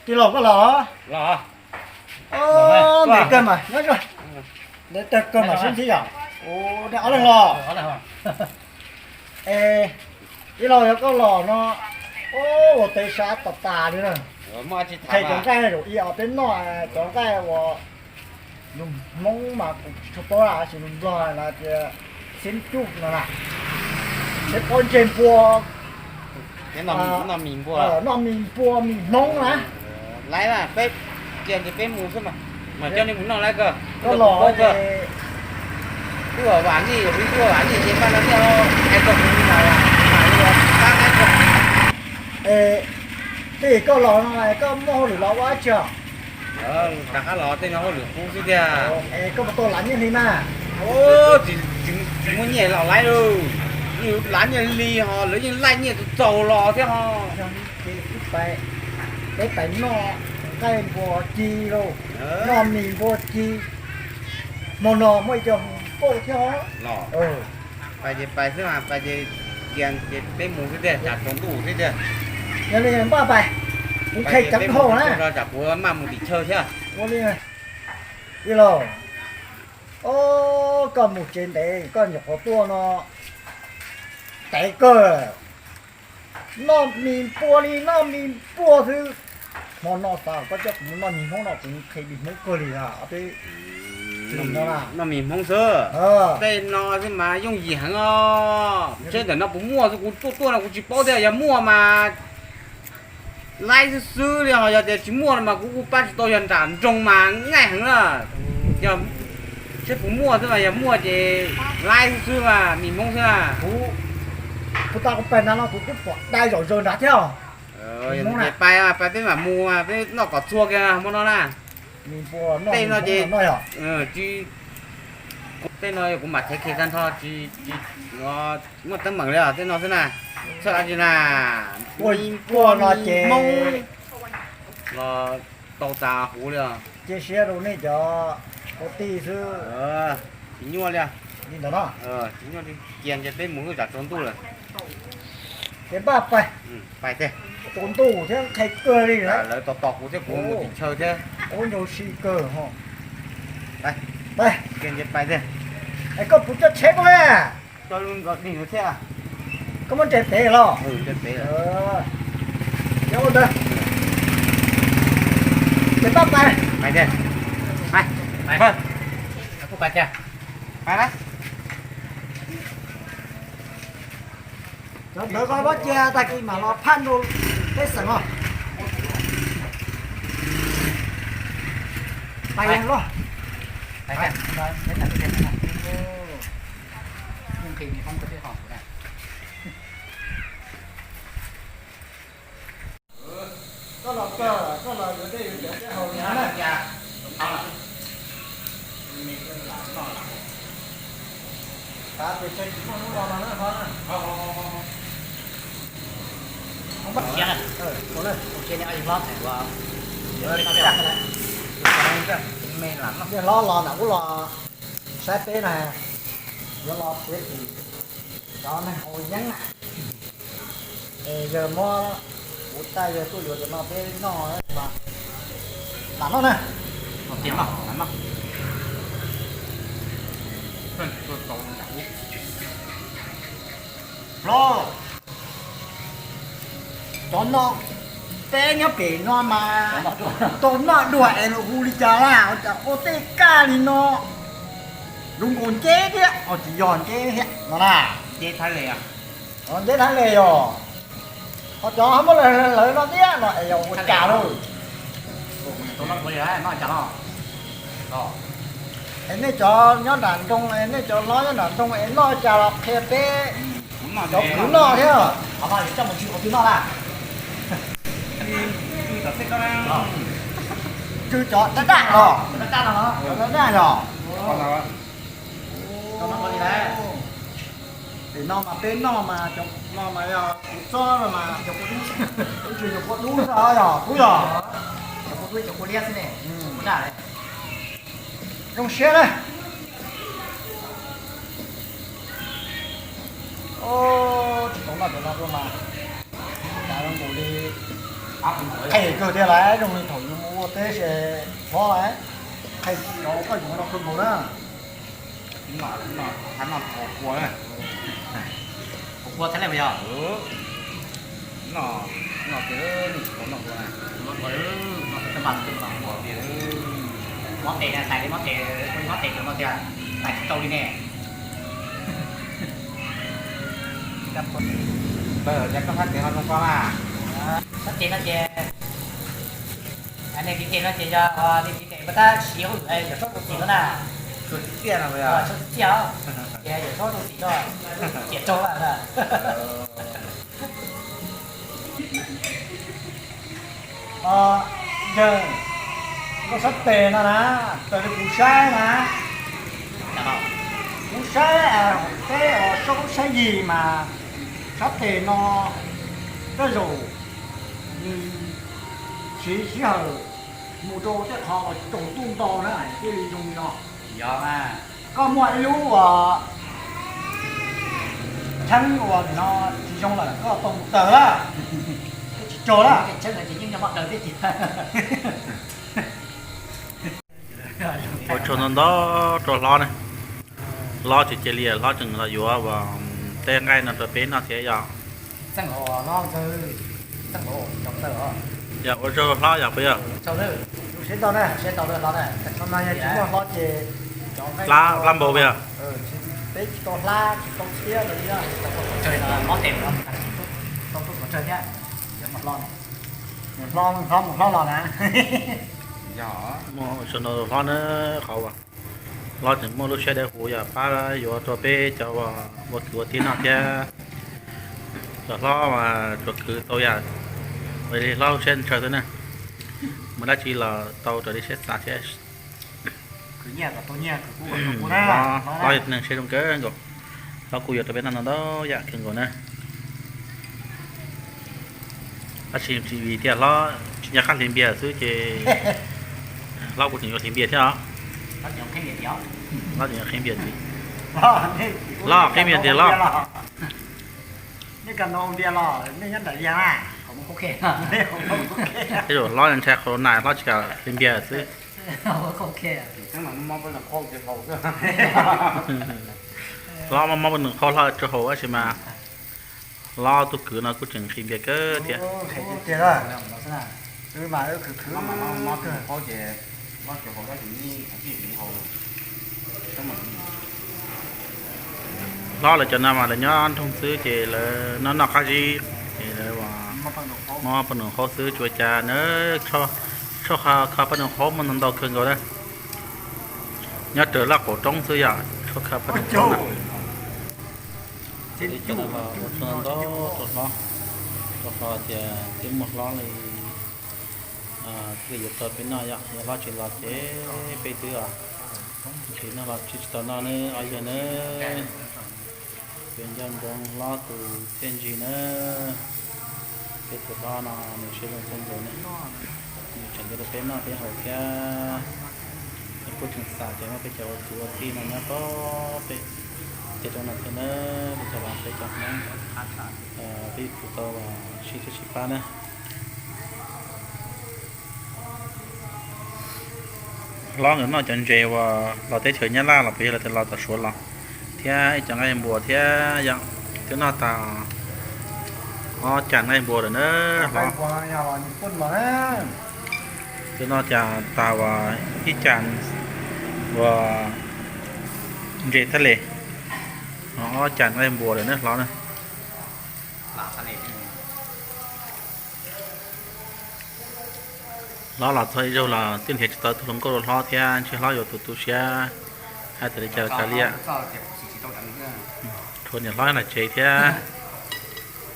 Tij laug koj los? Ntev kawg mas, nyob zoo. Ntev kawg mas sib ntsib yom. Ua, nej ob leeg los? Es, tij laug yog koj los no, ua, ua teb sab tas tas li na. Qhia cov nqaij zaum ib os peb noj, cov nqaij uas yus Hmoob mas kuv tsis tshua paub na, tab sis lus Nplog lawv tias xeeb cuj no na, peb pob ntseg npua, noj mis npua, mis Hmoob na. Laiv mas peb, cia ces peb mus xwb mas, mas coj nej mus noj laiv kawg. Koj los kawg, twb vam nej, twb vam nej ces paj no nej hais tau kuv mas, pab laiv kawg. Tej koj los no koj muaj hauj lwm los ua dab tsi os? Rov qab los tej no hauj lwm kub xwb tiag. Es koj puas tau lav nyiaj hli na? Tsis muaj nyiaj los laiv lauj. Lav nyiaj hli ho lawv yeej laij nyiaj txaus txaus los thiab ho. Ces wb pais, peb pais noj nqaij npua ci lauj, noj mis npua ci. Hmo no muaj ib co pauj thiab os. Pais ces pais xwb mas, pais ces cia ces peb mus xwb tiag, tsam tsaus ntuj xwb tiag. Yog li npaj pais, kuv qhia ceev hau na, tsam kuv maj mus tim chaw thiab. Ua li, tij laug, o, koj mus tsev ntev koj nyuam qhuav tuaj no, tev kawg. Noj mis npua li noj mis npua xwb. Hmo no xav koj coj kuv mus noj mis Hmoob no kuv qhia mis Hmoob kawg li os. Noj mis Hmoob xwb, tej no xwb mas yooj yim heev os. Seb ntawm no puas muaj xwb, kuv tuaj tuaj no kuv tsis paub thiab, yog muaj mas laib xwb xwb li, ho yog tias tsis muaj no mas kuv kuj pab tsis tau, yog nram nroog mas ngaij heev na. Yog seb puas muaj xwb mas, yog muaj ces laib xwb xwb mas, mis Hmoob xwb na. Kuv, kuv tau kuv pais nram no kuv twb pom dai zom zaws nrad thiab. Pais, pais peb mam mus, peb noj kom txhua kiag hmo no na. Tej no ces, tej no kuv mam thev kiag tag nrho, tsis muaj teeb meem li os, tej no xwb na. Txhawj dab tsi na, ua no ces Hmoob los tau tas huv li os. Cia siab rau nej cov kwv tij xwb. Tsis nyuaj li. Li ntawd no. Tsis nyuaj li, cia ntshe peb mus twb tsam tsaus ntuj lawm. Ces npaj pais. Pais tiag. Tsaus ntuj thiab qhia kawg li. Lawv tos tos kuv thiab, kuv mus tim chaw thiab. Ua ncaug si kawg ho. Pais, cia ntshe pais tiag. Es koj puas coj tsheb tuaj na? Coj lub nkaus dig no thiab. Koj muab nres pem los? Nres pem. Ces ua ntawd, ces pab pais. Pais tiag. Pais, pais, kuj pais tiag. Pais na. Cov ntawd koj muab cia tag kis mam los phaj rau peb xeem os. Pais los. Koj los kawg, koj los yuav dej yuav cawv peb haus li na. Xav tias tseg tsis muaj hnub no no na ho na. Niag hlob los nram ub los saib peb na, yuav los txiav txim cov neeg haus yeeb na. Es yawg muab kuv tag yawg tuaj yuav cov no peb noj mas. Lam noj na. Hlob, cov no peb nyob pem no mas tau noj dua es hu li cas na, ua tej kaj li no. Zoo nkaus nceb thiab, tsis yog nceb thiab no na. Nceb thab le yog, ho cov muab lawv no thiab no es yog ua cas lauj? Es nej cov nyob nram nroog, nej cov hlob nyob nram nroog es noj cas los qhia peb cov kwv noj thiab. Tsw cov daj daj los, daj daj yog. Pem no mas peb noj mas cov no mas yog kuv txob no mas cov kua dub, ib txhia cov kua dub xwb yog kub yog. Zoo siab na. Tsis tau noj cov no dua mas, cas zoo nkaus li Qhia kawg thiab lawm, zoo li thaum yus mus ua teb se hlob lawm. Qhia cov koj yuav no kawg nkaus na. Kua txhab le yog. Mob tes na, tais li mob tes, mob tes no tias tais tsis tau li ne. Ntawd yog koj sab tes ho zoo koj mas. Sab tes no ces, nej li tes no ces yog li tes pas tab siv hauj lwm yawm saub rau tim no na. Tsuas txiaj no, tsuas txiaj os. Ces yawm saub rau tim no, ciam raug lawm na. Ntawm koj sab tes no na, raws li kuv saib na, kuv saib peb saub saib yig mas sab tes no tej zaum nws siv sij hawm mus rau tej qhov uas tsaus ntuj nto na thiaj li zoo li no. Yog mas. Koj muaj ib lub uas cheeb uas nim no tsis zoo lawm koj tau mus daws lawm, koj tsis tso lawm. Ua tsaug ntau ntau rau hlob ne. Hlob tsis cia li, hlob tseem los yuav uas tej nqaij no rau peb noj thiab yog. Yog ua tsaug hlob yog puas yog? Hlab npau yog. Peb tsis tau hlab tsis tau thiab no, mob tes no tau tuaj qhov tsawg thiab. Hlob mus hlob los na. Yog, muaj tsaug ntau hlob na, qhov uas hlob tseem muaj lub siab dawb huv yog pab yuav rau peb cov uas ua kwv ua tij noj thiab. Cov hlob mas tsuas khwv tau yam li hlob lub siab ntshaw xwb na. Mus dab tsi los tau raws li siab xav thiab. Hlob yog neeg siab zoo kawg nkaus. Hlob kuj yuav rau peb noj ntau ntau yam kawg nkaus na. Tab sis vim tias hlob tsis nco qab hliv npias xwb ces hlob kuj tseem yuav hliv npias thiab os. Hlob tseem yuav qhib npias tiag, hlob qhib npias tiag hlob. Tej zaum hlob ntshai corona hlob tsis kam hliv npias xwb. Hlob mob mob poj niam qhaub hlob tsis haus tab sis mas hlob tus kwv no kuj tseem qhib npias kawg thiab. Hlob lawv cov no mas lawv nyob nroog xwb ces lawv noj noj qab zib, ces lawv mob poj niam qhaub xwb tsis ua cas na. Tshuaj kho poj niam qhaub muaj ntau ntau kawg nkaus na. Nyob raws laj qaum roob xwb yom, tshuaj kho poj niam qhaub na. Ua tsaug ntau rau hlob, rau hlob tias twb muaj hlob li, thiaj li yuav tau peb noj yom. Yog hlob tsis los ces peb twb os, tsis noj los tsis tau noj nawb ob yawg nawb. Peb nco ntsoov hlob tus txiaj ntsig nawb. Peb tus hlob no nws siab zoo kawg nkaus ne, nws tseem yuav rau peb noj peb haus thiab. Nws kuj tseem xam tias muaj peb cov ua kwv ua tij no nyob rau pem tej roob no thiab nawb, peb cov los peb cov Hmoob, peb yuav tsum tau sib hlub sib pab na. Hlob nkawd noj cov ntses uas los teb chaws Nyab Laj los puas yog los tom Suav los, thiab ib cov nqaij npua thiab yom. Twb noj tag ob cas nqaij npua lawm na hlob. Twb noj cas tag uas ib cas uas ntses thiab li, ob cas nqaij npua lawm na hlob na. Hlob los txog ib zaug los twb nrhiav tsis tau tus hluas nkauj rau hlob thiab, ntshe hlob yuav tu tu siab hais tias li cas los kav liam. Tshuav niam hlob nyob tsev thiab,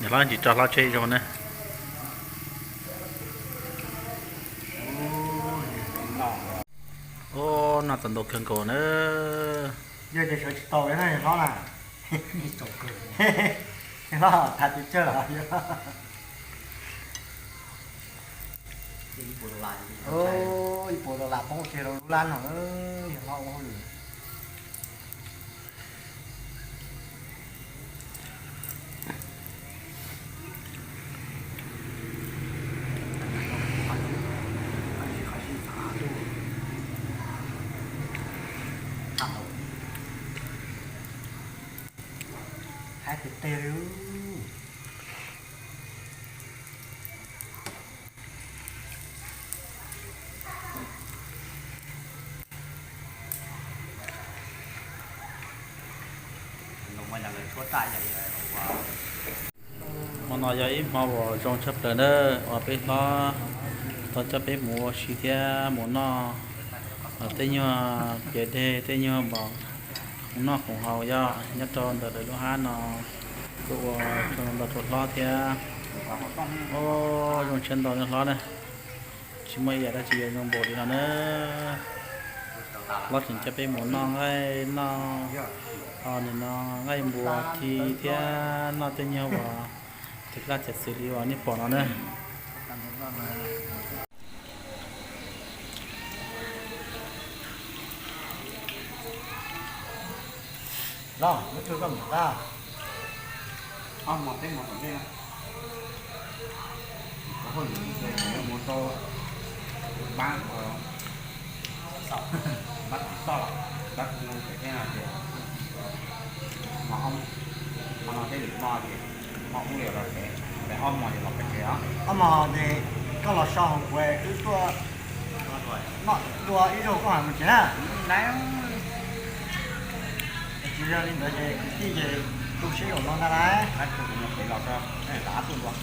niam hlob tsis tso hlob tseg ib zaug na. Ub, noj tau ntau kawg nkaus na. Yog tias sawv tsis tau hlob na, hlob tas tus tsawg los. Ib puas dollar poob kiag rau lub lab no, yog hlob ua hauj lwm. Tes tes li. Hmo no yog ib hmo uas zoo tshaj plaws na, uas peb hlob tau coj peb mus ua si thiab mus noj tej nyuag pias deg tej nyuag npaum, mus noj khoom haus yog nyob rau ntawm lawv lub hab no, kuj ua zoo ntau rau hlob thiab. Zoo siab ntau rau hlob na. Tsis muaj ib yam dab tsi yuav zoo npaum li no na. Hlob tseem coj peb mus noj nqaij noj, nim no nqaij npua ci thiab noj tej nyuag uas tiv laj txiav txwv li uas nej pom no na. Los, muab tsuj koj mus tag. Ob hmo peb hmo tom ntej, kuv hauj lwm ces kuv yuav mus rau pab, pab tim toj, pab kuv no ces thiab no ces hmo, hmo no thiaj li hmo ces hmo ub yuav los tsev, peb ob hmo ces los peb tsev os. Ob hmo ces koj los so hauv kuv wb tuaj noj dua ib zaug koj hais mus tsev na. Tsis yog li ntawd ces kwv tij ces tu siab zaum no ntag lauj.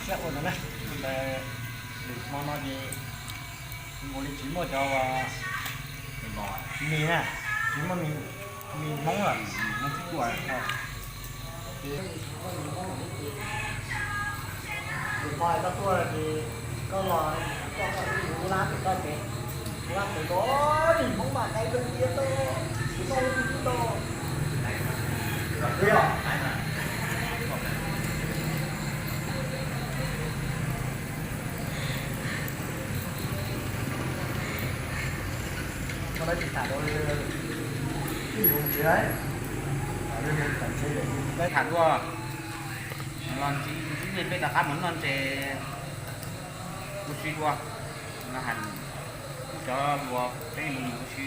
Siab ua ntawd na, ntawd lwm hmo no ces nkaus li tsis muaj cov mis na, tsis muaj mis Hmoob lawm. Lwm hmo koj tuaj ces koj los, koj, koj lub lab pem koj ces, lub lab pem koj, Hmoob mas dai zoo tiag tau, tsis tau, tsis tau. Koj lawv tsis tham dua, tij yus tsis tham dua, los ntsib nej peb rov qab mus noj ntses ua si dua, no hais cov hluas peb mus ua si,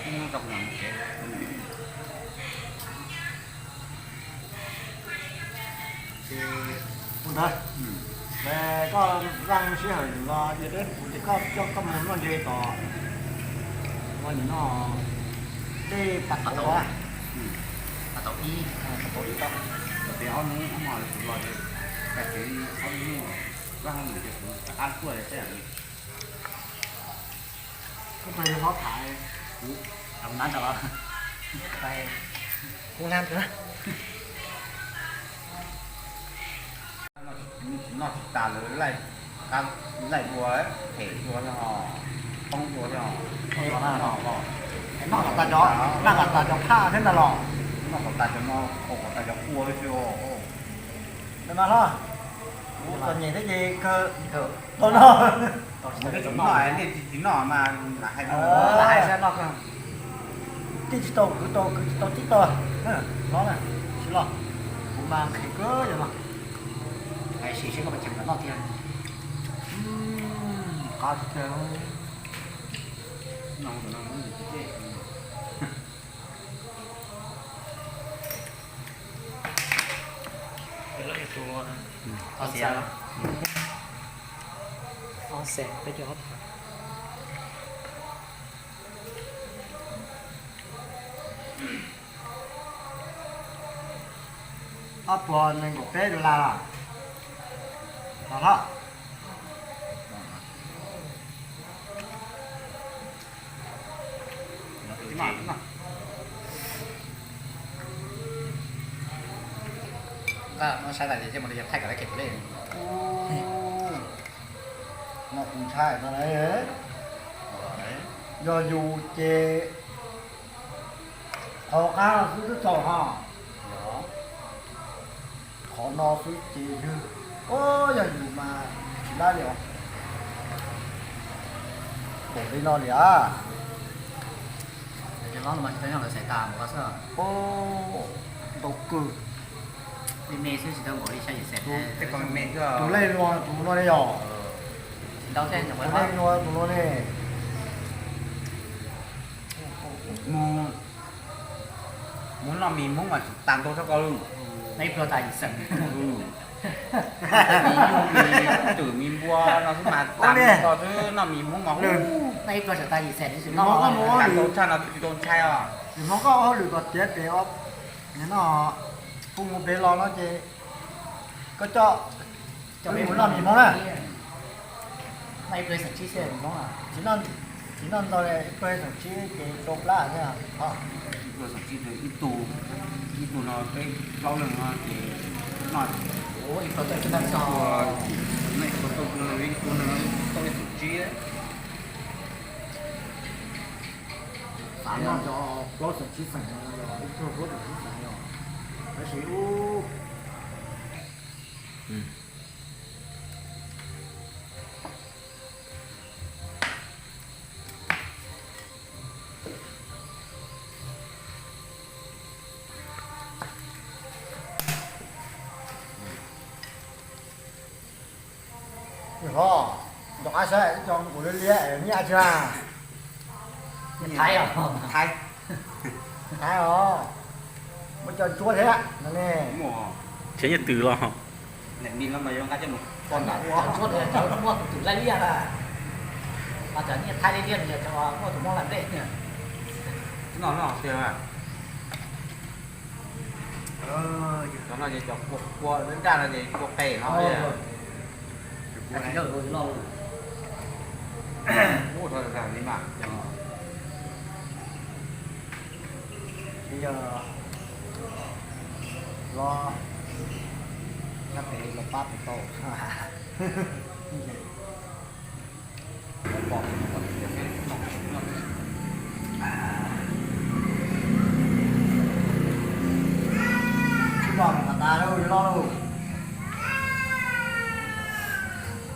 ib hnub rau kuv mam mus tsev. Ua ntawd, koj zaj sij hawm los ces peb kuv ces koj coj koj mus noj ntses tom, ua nim no tej pas tauv, pas tauv ib, pas tauv ib tau, peb ob hnub ob hmo kuv los ces, ob hnub, zaj hauj lwm ces kuv rov qab tuaj saib. Koj tau yog hlob tham, kuv, kuv nab ntawd los, kuv nab ntawd. Noj tsis tas lawv laij dua, them dua thiab, poob dua thiab. Noj kom tas cov, noj kom tas cov phaj thiab ntag los. Noj kom tas cov no, haus kom tas cov kua li xwb. Ntawd mas hlob, kuv txom nyem thiab ces kawg tau noj. Nej tsis noj mas lam hais, lam hais saib noj kawg. Tij tsis tau kwv tau, kwv tsis tau tij tau. Hlob na, tsis los, kuv mas nqhis kawg yog no. Hais sim seb koj puas cheem kom noj tiag. Qab tiag. Ob xees, peb caug ob. Ob puas nees nkaum peb dollar los? Los hlob. Saib tas ces mus li yog thaij kom lawv kev puav leej. No kuv ntshai no, yog yus ces qhov qab xwb twb txaus ho. Qhov no xwb ces yog, yog yus mas tsis lab li os. Pom li no li as. Ntau kawg. Tus lej no tus no ne yog. Tus lej no tus no ne. Mus Muab noj mis Hmoob mas tsis tas ntau tshaj ko li. Ib pluag tas yim xeem. Mis nyuj mis twm mis npua no xwb mas tas ntau xwb, noj mis Hmoob mas ib pluag tas yim xeem tas ntau tshaj no tsis tau ntshai os. Hmoob koj ua hauj lwm kom tiav pem no, pub mus pem los no ces koj coj cov peb mus noj mis Hmoob na. Tsis noj ntau li, ib pluag xeem tsib ces rau plab thiab. Ib pluag xeem tsib ib tug, ib tug no peb plaub leeg no ces noj, ib pluag tau ib tug no, ib tug no tau ib xeem tsib. Xav noj cov plaub xeem tsib xeem no, ib pluag plaub xeem tsib xeem no, tab sis ub. Hov, nco qab saib ib co nkaus liab liab nyiaj tsis, Thaib os, Thaib os, muaj co ntsuab thiab no ne. Tsev nyiaj twm los. Ntsuab cov muaj tus twm laij liaj na, cov nyiaj Thaib liab liaj, cov muaj tus Hmoob lam nplej. Cov no ces cov kua nraj no ces kua qe no. Ub, tau li mas. Yog los, nyob pem los pab pem tau. Tsis pom tas tas lauj, los lauj.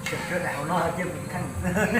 Tseem kawg daim hauv no cia kuv kheej xwb.